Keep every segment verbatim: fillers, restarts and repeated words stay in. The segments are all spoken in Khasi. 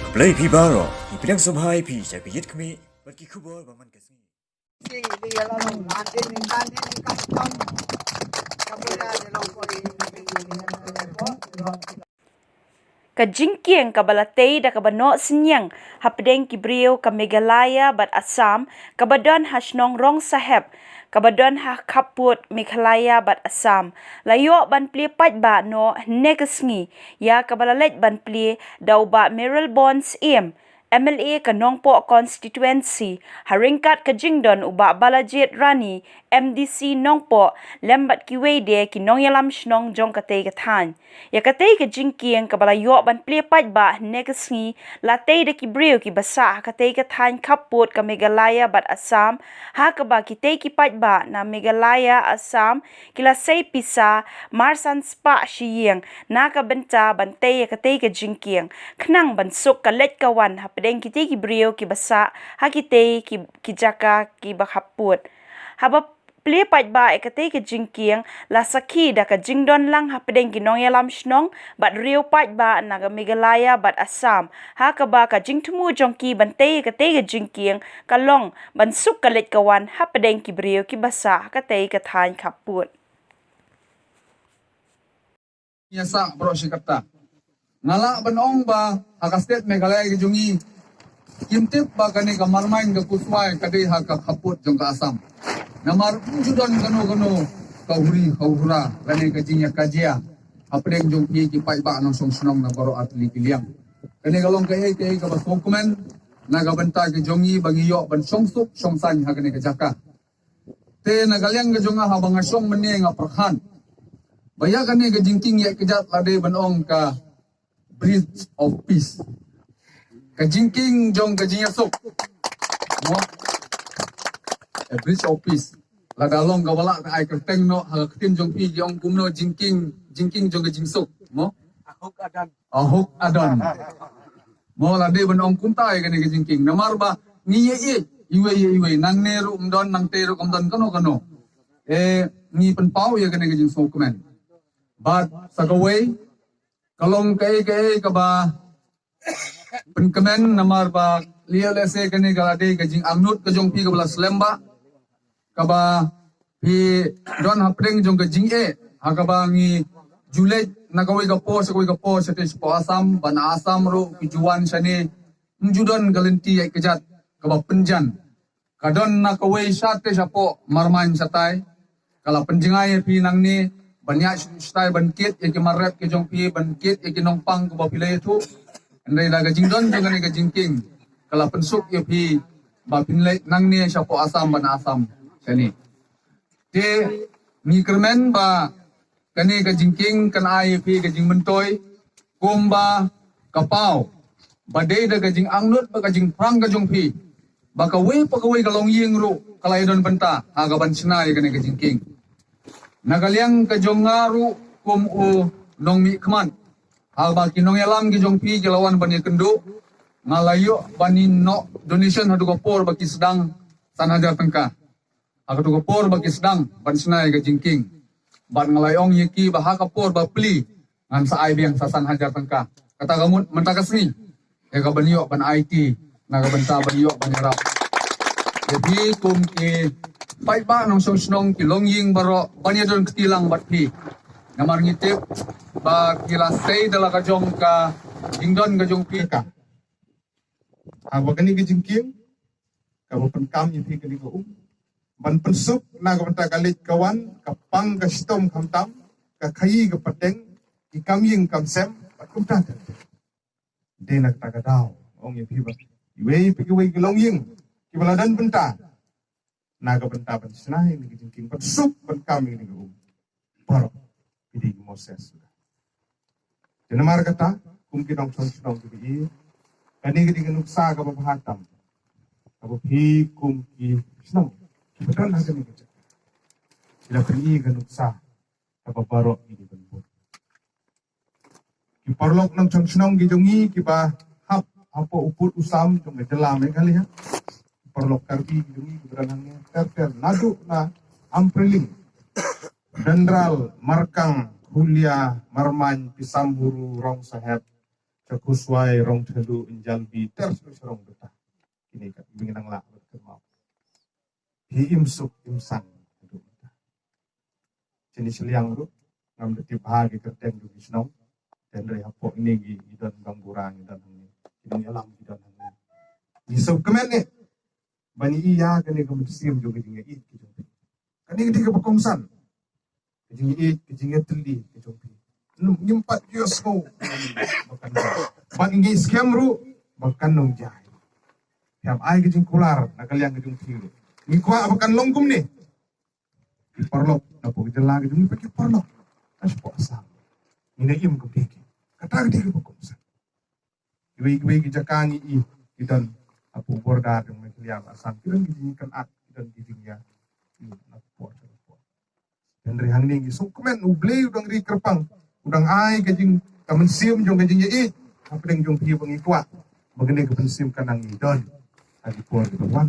Blei phi baroh, ngi pdiang sngewbha ïa phi sha ka Ïit Khmih bad ki khubor ba man ka sngi. Ka jingkieng kaba la tei da kaba noh synñiang hapdeng ki briew ka Meghalaya bad Assam, kaba don ha shnong Rong Saheb, kaba don ha khappud Meghalaya bad Assam, la ïoh ban plie paidbah noh hynne ka sngi, ïa kaba la leit ban plie da u Bah Mayralborn Syiem, M L A ka Nongpoh Constituency, ha ryngkat ka jingdon u Bah Balajied Rani, M D C Nongpoh, lem bad kiwei de ki nongïalam shnong jong katei ka thaiñ. Ïa katei ka jingkieng kaba la ïoh ban plie paidbah hynne ka sngi, la tei da ki briew kiba sah ha katei ka thaiñ khappud ka Meghalaya bad Assam, ha kaba kitei ki paidbah na Meghalaya, Assam, ki la sei pisa marsan spah shi ïing na ka bynta ban tei ïa katei ka jingkieng, khnang ban suk ka leit ka wan hapdeng kitei ki briew kiba sah ha kitei ki, ki jaka kiba khappud. Haba plie paidbah ïa katei ka jingkieng, la sakhi da ka jingdon lang hapdeng ki nongïalam shnong bad riew paidbah na ka Meghalaya bad Assam, ha kaba ka jingthmu jong ki ban tei ïa katei ka jingkieng ka long ban suk ka leit ka wan hapdeng ki briew kiba sah ha katei ka thaiñ khappud. Ïa sah baroh shi katta. Nga lah ban ong ba ha ka state Meghalaya ka jong ngi, kim tip ba kane ka Marmain ka Kuswai ka dei ha ka khappud jong ka Assam. Namar ym ju don kano kano ka huri ka hura lane ka jingïakajia hapdeng jong ki, ki paidbah nongshong shnong na baroh artylli ki liang. Kane ka long kaei kaei kaba sngewkmen na ka bynta ka jong ngi ba ngi ïoh ban shong suk shong saiñ ha kane ka jaka. Te na ka liang ka jong nga, haba nga shong mynne nga pyrkhat ba ïa kane ka jingkieng ïaid kjat la dei ban ong ka Bridge of Peace. Ka jingkieng jong ka jingïasuk. Mo? A Bridge of Peace. Lada long kaba lah ka ai kyrteng noh ha ka ktien jong phi, ki ong kumno, jingkieng, jingkieng jong ka jingsuk. Mo? Ahok Adon. Mo, la dei ban ong kumta ïa kane ka jingkieng. Namar ba ngi ïeit ïeit iwei ïa iwei, nangne ruh ym don, nangtei ruh kam don kano kano. Eh, ngi pynpaw ïa kane ka jingsngewkmen. Bad sa kawei, ka long kaei kaei kaba pynkmen, namar ba lehse kane ka la dei ka jingangnud ka jong phi kaba la slem bha, kaba phi don hapdeng jong ka jingeh, ha kaba ngi ju leit na kawei ka por sha kawei ka por, shatei shapoh Assam, bad na Assam ruh ki ju wan shane, ym ju don ka lynti ïaid kjat kaba pynjan. Ka don na kawei shatei shapoh Marmain shatai, ka la pynjngai ïa phi nangne ban ïaid sha, shatai ban kit ïa ki mar rep ki jong phi, ban kit ïa ki nongpang kaba phi la ïathuh. Hynrei da ka jingdon jong kane ka jingkieng, ka la pynsuk ïa phi ba phin leit nangne shapoh Assam bad na Assam shane. Te ngi kyrmen ba kane ka jingkieng kan ai ïa phi ka jingmyntoi kumba ka paw ba dei da ka jingangnud bad ka jingpang ka jong phi, ba kawei pa kawei ka longïing ruh ka la ïadon bynta ha kaban shna ïa kane ka jingkieng. Na ka liang ka jong nga ruh kum u nongmihkhmat, haba ki nongïalam ki jong phi ki la wan ban ïakynduh, nga la ïoh ban ïehnoh donation haduh ka por ba ki sdang san hajar tyngka. Ha kato ka por ba ki sdang ban shna ïa ka jingkieng, bad nga la ong ïa ki ba ha ka por ba plie ngan sa ai biang sa san hajar tyngka. Kata ka mut mynta ka sngi ïa kaban ïoh ban aiti na ka bynta ban ïoh ban ïarap ïa phi kum ki paidbah nongshong shnong, ki longïing baroh, ban ïadon kti lang bad phi. Namar ngi tip ba ki la sei da la ka jong ka jingdon ka jong phi. Ka, haba kane ka jingkieng kaba pynkam ïa phi kane ka um, ban pynsuk na ka bynta ka leit ka wan, ka pang ka shitom khamtam, ka khaïi ka pateng, ki kam ïing kam sem bad kumta ter ter. Dei na kata ka daw ong ïa phi ba iwei pa iwei ki longïing kiba la don bynta na ka bynta ban shna ïa kane ka jingkieng, ban suk ban kam ïa kane ka um, baroh phi dei ki Moses. Te namar kata, kum ki nongshong shnong kiba ïeit, kane ka dei ka nuksa kaba bha tam kaba phi kum ki shnong kiba don ha kane ka jaka, ki la pyni ka nuksa kaba baroh ngi dei ban bud. Ki paralok nongshong shnong ki jong ngi kiba hap hapoh u pud u sam jong ka jylla Meghalaya, ki paralok Karbi ki jong ngi kiba don hangne ter ter, naduh na Amprieling, Dendral, Markang, Hulia, Marmain, Pisam Huru, Rong Saheb, Chakuswai, Rongthelu, Njalbi, ter shu shrong beta. Kine ka bing nang lah bad kyrmau. Hi im suk im sang. Chini shiliang ruh ngam da tip ha ki kyrteng jong ki shnong. Tendre hapoh ini ki don bang burang ki don hangne. Ki nong yalam ki don hangne. Ni suk kemen ne. Bani iya kane ka mynsiem jong ki jingïaid ki jong ki. Kane ka dei kaba kongsan. Ka jingïeit, ka jingïatylli ka jong phi. Ngim pat ïohsngew ba kan jai. Bad ngi skhem ruh ba kan long jai. Phi hap ai ka jingkular na ka liang ka jong phi ruh. Ngi kwah ba kan long kumne. Ki paralok na pdeng ka jylla ka jong ngi, ki paralok na shapoh Assam. Ngi na im kumne ki. Kata ka dei kaba kongsan. Kiwei kiwei ki jaka ngi i ki don hapoh border jong Meghalaya bad Assam, ki don ki jingkynad, ki don ki jingïa. Hynrei hangne ngi sngewkmen U Blei u dang ri kyrpang, u dang ai ka jing, ka mynsiem jong ka jingïaieit hapdeng jong phi ba ngi kwah ba kane ka mynsiem kan nang ngi don ha ki por ki ban wan.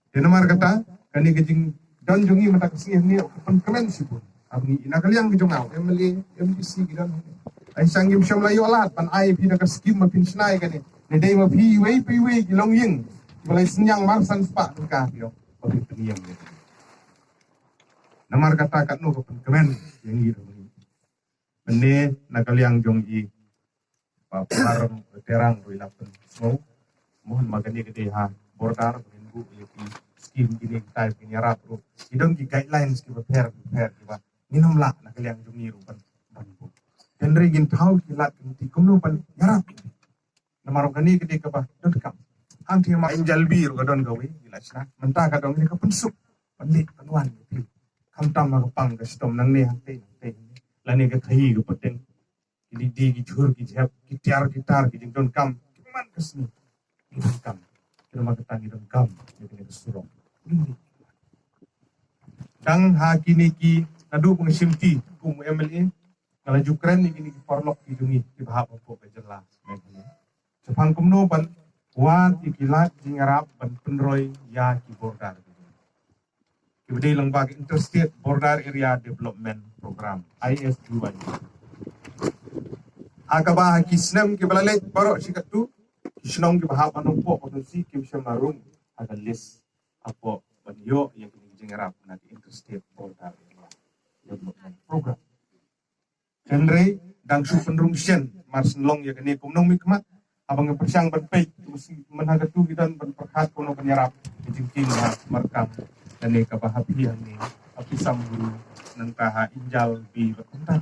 Te namar kata kane ka jingdon jong ngi mynta ka sngi hangne ka pynkmen shibun. Haba ngi i na ka liang ka jong nga, U M L A, M D C ki don hangne. Ai sang ngim shym la ïoh lad ban ai phi da ka skim ma phin shna ïa kane. Ne dei ma phi iwei pa iwei ki longïing kiba la ïasynñiang marsan spah tyngka phi ong ba phin pynïeng ïa kane. Namar kata katno ka pynkmen ïa ngi ruh. Mynne na ka liang jong i Bah Phareng Terang ruh i la pynsngew. Mo hynma kane ka dei ha border, ba ngin buh ïa ki skim kine ki type ki ïarap ruh. Ki don ki guidelines kiba pher pher kiba ngin ym lah na ka liang jong ngi ruh ban, ban buh. Hynrei ngin thaw ki lad ki lynti kumno ban ïarap. Namar kane ka dei kaba donkam. Hangtei ma Njalbi ruh ka don kawei, ngi la shna. Mynta ka don kane ka pynsuk ban leit ban wan ïa phi. Khamtam ha ka pang ka shitom nangne hangtei hangtei. Lane ka khaïi ka pateng. Ki dei ki jhur ki jhep, ki tiar ki tar, ki jingdonkam, ki man ka sngi. Ki donkam. Ki namar kata ngi donkam ïa kane ka surok. Dang ha kine ki naduh ba nga shim ti kum u M L A, nga la ju kren ïa kine ki paralok ki jong ngi kiba hap hapoh ka jylla Meghalaya. Shaphang kumno ban wad ïa ki lad jingïarap ban pynroi ïa ki border. Kiba dei lyngba ka Interstate Border Area Development Program, I S B Y. Ha kaba ha ki snem kiba la leit baroh shi katto, ki shnong kiba hap ban ym pop ban si kim shym la rung ha ka list hapoh ban ïoh ïa ki jingïarap na ka Interstate Border Area Development Program. Hynrei dang shu pynrung shen mar shen long ïa kane kum nongmihkhmat. Haba nga pyrshang ban peit, mynta ka tu ki don ban pyrkhat kumno ban ïarap ka jingkieng ha Markang, kane kaba ha phi hangne, ha phi Samguru, nangta ha Injal, Bi, bad kumta.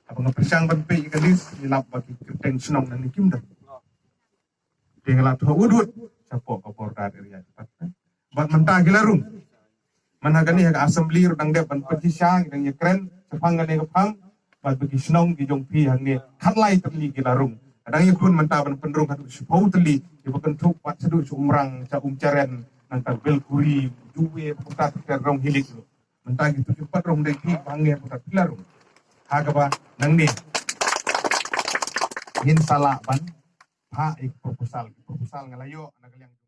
Haba nga pyrshang ban peit ïa ka list, ngi lap ba ki kyrteng shnong nangne kim don. Te nga la thoh wut wut shapoh ka border area. Bad mynta ki la rung. Man ha kane ha ka assembly ruh dang dep ban pynjah sha, dang ïakren shaphang kane ka phang. Bad ba ki shnong ki jong phi hangne khatlai tylli ki la rung. Dang ïakhun mynta ban pynrung haduh shiphew tylli, kiba kynthup pat shaduh sha Umrang, sha Umjaren, nangta Belkuri, Juwe, kumta ter ter Ronghilik. Mynta ki tu ki pat rung dei ki ba hangne kumta ki la rung. Ha kaba nangne ngin sa lah ban phah ïa ki proposal, ki proposal nga la ïoh na ka liang